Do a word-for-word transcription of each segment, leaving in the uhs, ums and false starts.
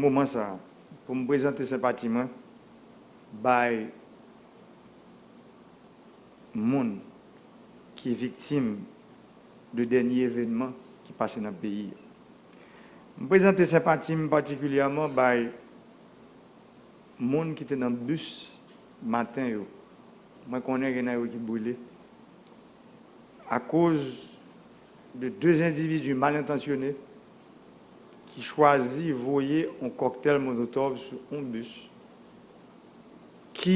Moman sa a, pou m prezante senpati mwen bay moun ki viktim de dènye evènman ki pase nan peyi a. M prezante senpati m patikilyèman bay moun ki te nan bis maten yo. Mwen konnen gen nan yo ki brile akoz de de endividi mal entansyone ki chwazi voye yon kòktèl molotov sou yon bis ki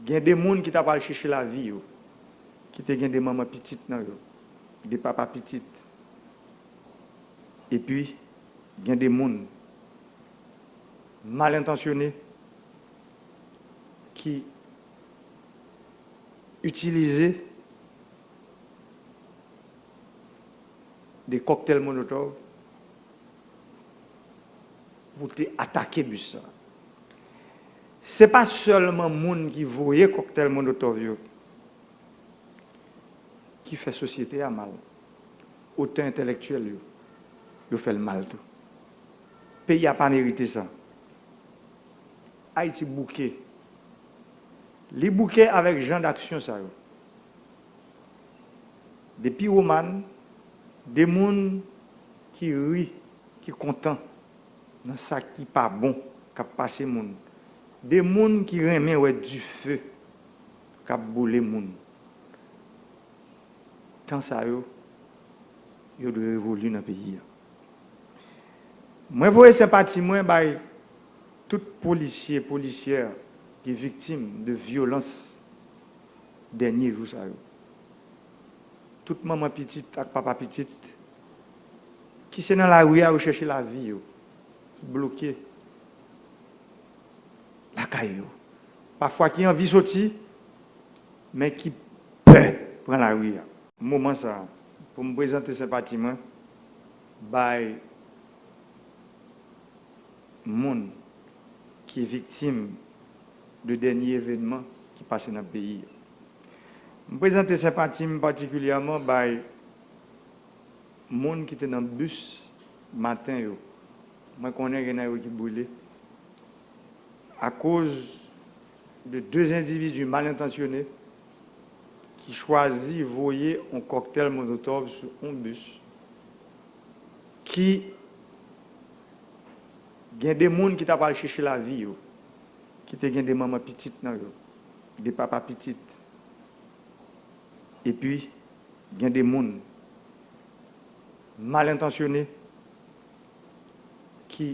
gen de moun ki ta pral chèche lavi yo, ki te gen de manman pitit nan yo, de papa pitit. Epi, gen de moun mal entansyone ki itilize de kòktèl molotov pou te atake bis sa. Se pa sèlman moun ki voye kòktèl molotov yo ki fè sosyete a mal. Otè entèlektyèl yo, yo fè l mal tou. Peyi a pa merite sa. Ayiti bouke. Li bouke avèk jan d'aksyon sa yo. Depi Woman, de moun ki ri, ki kontan nan sa ki pa bon k ap pase moun. De moun ki renmen wè dife k ap boule moun. Tan sa yo, yo dwe revoli nan peyi a. Mwen voye senpati mwen bay tout polisye, polisyè ki viktim de vyolans dènye jou sa yo. Tout manman pitit ak papa pitit ki se nan lari a yo chèche lavi yo, ki bloke lakay yo. Pafwa ki anvi soti, men ki pè pran lari a. Moman sa a, pou m prezante senpati mwen bay moun ki viktim de dènye evènman ki pase nan peyi a. M prezante senpati m patikilyèman bay moun ki te nan bis maten yo. Mwen konnen gen nan yo ki brile akoz de de endividi mal entansyone ki chwazi voye yon kòktèl molotov sou yon bis ki gen de moun ki ta pral chèche lavi yo, ki te gen de manman pitit nan yo, de papa pitit. Epi, gen de moun mal entansyone ki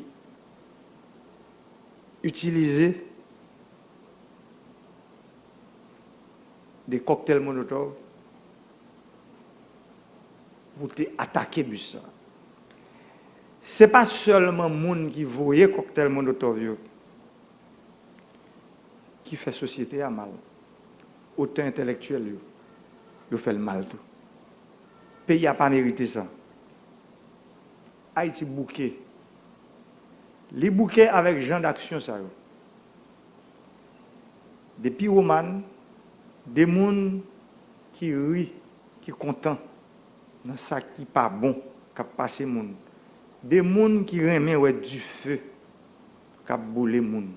itilize de kòktèl molotov pou te atake bis sa. Se pa sèlman moun ki voye kòktèl molotov yo ki fè sosyete a mal. Otè entèlektyèl yo, yo fè l mal tou. Peyi a pa merite sa. Ayiti bouke. Li bouke avèk jan d'aksyon sa yo. Depi Woman, de moun ki ri, ki kontan nan sa ki pa bon k ap pase moun. De moun ki renmen wè dife k ap boule moun.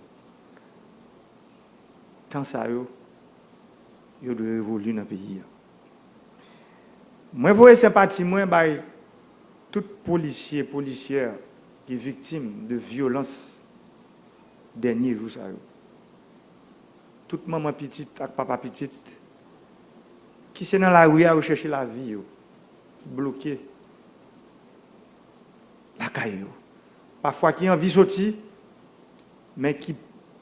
Tan sa yo, yo dwe revoli nan peyi a. Mwen voye senpati mwen bay tout polisye, polisyè ki viktim de vyolans dènye jou sa yo. Tout manman pitit ak papa pitit ki se nan lari a yo chèche lavi yo, ki bloke lakay yo. Pafwa ki anvi soti, men ki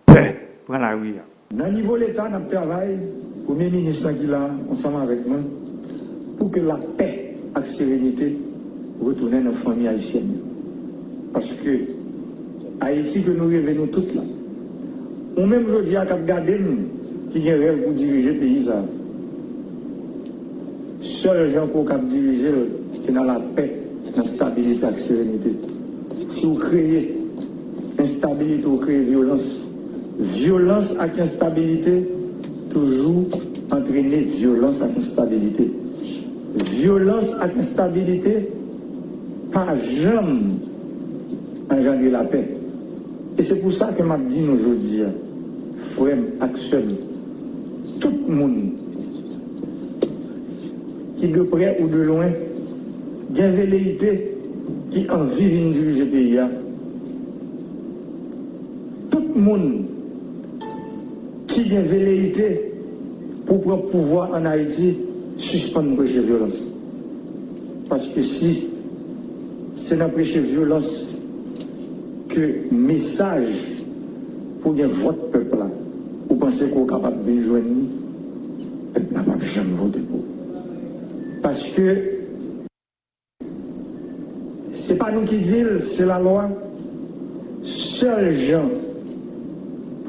pè pran lari a. Nan nivo Leta, n ap travay, Premye Minis lan ki la ansanm avèk mwen, pou ke lapè ak serenite retounen nan fanmi ayisyèn yo. Paske Ayiti ke nou reve nou tout la, ou menm jodi a k ap gade m, ki gen rèv pou dirije peyi sa a, sèl jan ke w kab dirije l, se nan lapè, nan stabilite ak serenite. Si w kreye enstabilite, w kreye vyolans. Vyolans ak enstabilite toujou antrene vyolans ak enstabilite. Vyolans ak enstabilite pa janm Anjandre lapè. E se pou sa ke m ap di nou jodi a, frè m ak sè m, tout moun ki de prè ou de lwen gen veleyite ki anvi vin dirije peyi a, tout moun ki gen veleyite pou pran pouvwa ann Ayiti, sispann preche vyolans. Paske si se nan preche vyolans ke mesaj pou gen vòt pèp la, ou panse ke w kapab vin jwenn li, pèp la p ap janm vote pou ou. Paske se pa nou ki di l, se lalwa. Sèl jan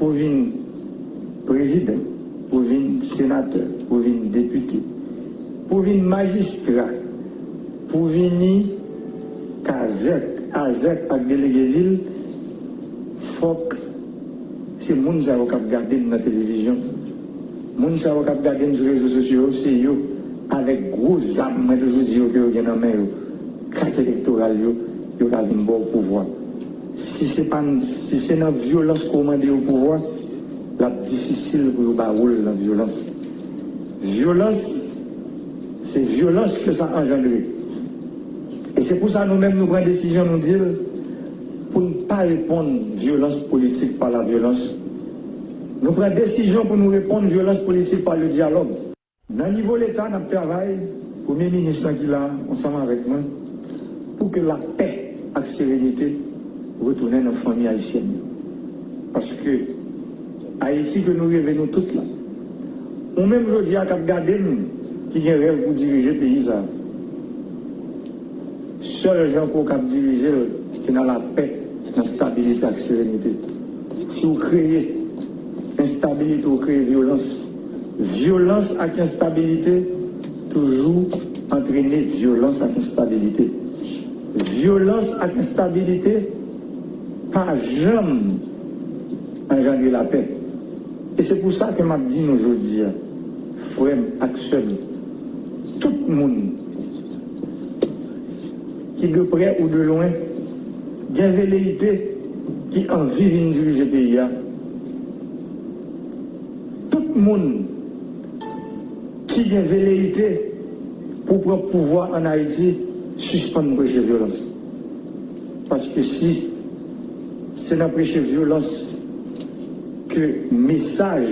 pou vin prezidan, pou vin senatè, pou vin depite, pou vin majistra, pou vini kazèk, azèk ak delege vil, fòk se moun sa yo k ap gade m nan televizyon. Moun sa yo k ap gade m sou rezo sosyo yo, se yo, avèk gwo zam, mwen toujou di yo ke yo gen nan men yo, kat elektoral yo, yo ka vin ba w pouvwa. Si se pa, si se nan vyolans ke w mande yo pouvwa, l ap difisil pou yo ba w l nan vyolans. Vyolans, se vyolans ke sa anjandre. E se pou sa nou menm nou pran desizyon, nou di l, pou n pa reponn vyolans politik pa la vyolans. Nou pran desizyon pou nou reponn vyolans politik pa le dyalòg. Nan nivo Leta, n ap travay, premye minis lan ki la, ansanm avèk mwen, pou ke lapè ak serenite retounen nan fanmi ayisyèn yo. Paske Ayiti ke nou reve nou tout la. Ou menm jodi a k ap gade m, ki gen rèv pou dirije peyi sa a. Sèl jan ke w kab dirije l, se nan lapè, nan stabilite ak serenite. Si w kreye enstabilite, w kreye vyolans. Vyolans ak enstabilite toujou antrene vyolans ak enstabilite. Vyolans ak enstabilite pa janm anjandre lapè. E se pou sa ke m ap di nou jodi a, frè m ak sè m, tout moun ki de prè ou de lwen, gen veleyite ki anvi vin dirije peyi a. Tout moun ki gen veleyite pou pran pouvwa ann Ayiti, sispann preche vyolans. Paske si se nan preche vyolans ke mesaj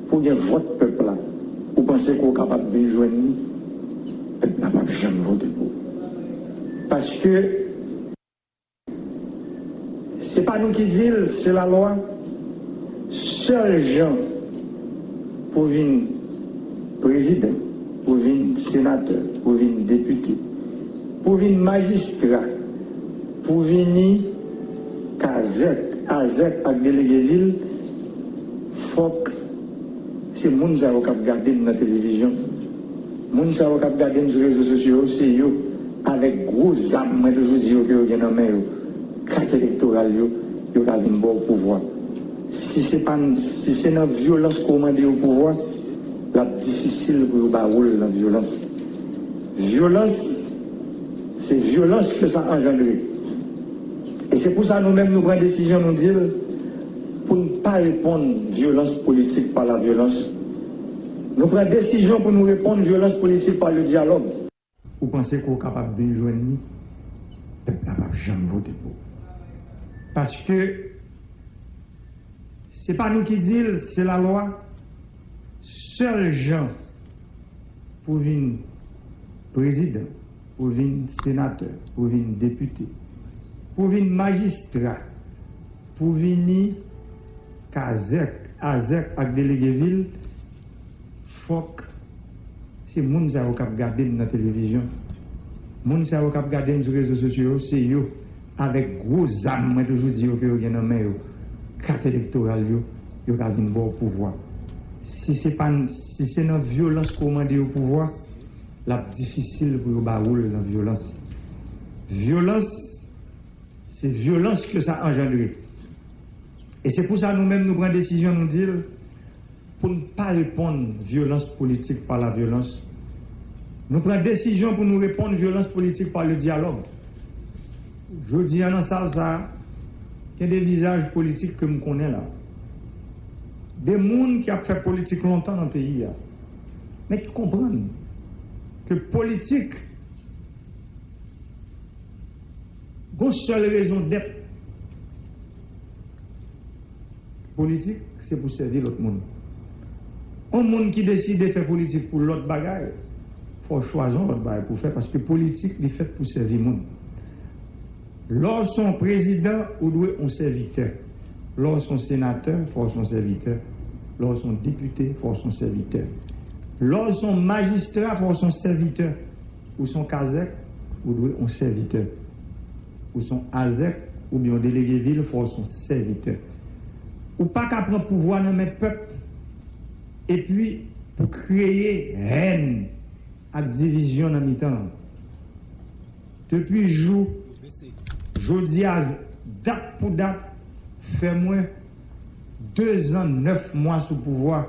pou gen vòt pèp la, ou panse ke w kapab vin jwenn li, pèp la p ap janm vote pou ou. Paske se pa nou ki di l, se lalwa. Sèl jan pou vin prezidan, pou vin senatè, pou vin depite, pou vin majistra, pou vini kazèk, azèk ak delege vil, fòk se moun sa yo k ap gade m nan televizyon. Moun sa yo k ap gade m sou rezo sosyo yo, se yo, avèk gwo zam, mwen toujou di yo ke yo gen nan men yo, kat elektoral yo, yo ka vin ba w pouvwa. Si se pa, si se nan vyolans ke w mande yo pouvwa, l ap difisil pou yo ba w l nan vyolans. Vyolans, se vyolans ke sa anjandre. E se pou sa nou menm nou pran desizyon, nou di l, pou n pa reponn vyolans politik pa la vyolans. Nou pran desizyon pou nou reponn vyolans politik pa le dyalòg. Ou panse ke w kapab vin jwenn li, pèp la p ap janm vote pou ou. Paske se pa nou ki di l, se lalwa. Sèl jan pou vin prezidan, pou vin senatè, pou vin depite, pou vin majistra, pou vini kazèk, azèk ak delege vil, fòk se moun sa yo k ap gade m nan televizyon. Moun sa yo k ap gade m sou rezo sosyo yo, se yo, avèk gwo zam, mwen toujou di yo ke yo gen nan men yo, kat elektoral yo, yo ka vin ba w pouvwa. Si se pa, si se nan vyolans ke w mande yo pouvwa, l ap difisil pou yo ba w l nan vyolans. Vyolans, se vyolans ke sa anjandre. E se pou sa nou menm nou pran desizyon, nou di l, pou n pa reponn vyolans politik pa la vyolans. Nou pran desizyon pou nou reponn vyolans politik pa le dyalòg. Jodi a nan sal sa a, gen de vizaj politik ke m konnen la. De moun ki ap fè politik lontan nan peyi a. Men ki konprann ke politik gon sèl rezon dèt. Politik, se pou sèvi lòt moun. Yon moun ki deside fè politik pou lòt bagay, fò w chwazi yon lòt bagay pou fè, paske politik, li fèt pou sèvi moun. Lè w se yon prezidan, ou dwe yon sèvitè. Lè w se yon senatè, fò w se yon sèvitè. Lè w se yon depite, fò w se yon sèvitè. Lè w se yon majistra, fò w se yon sèvitè. Ou se yon kazèk, ou dwe yon sèvitè. Ou se yon azèk oubyen yon delege vil, fò w se yon sèvitè. Ou pa ka pran pouvwa nan men pèp epi pou kreye hèn ak divizyon nan mitan. Depi jou jodi a, dat pou dat, fè mwen de zan nèf mwa sou pouvwa.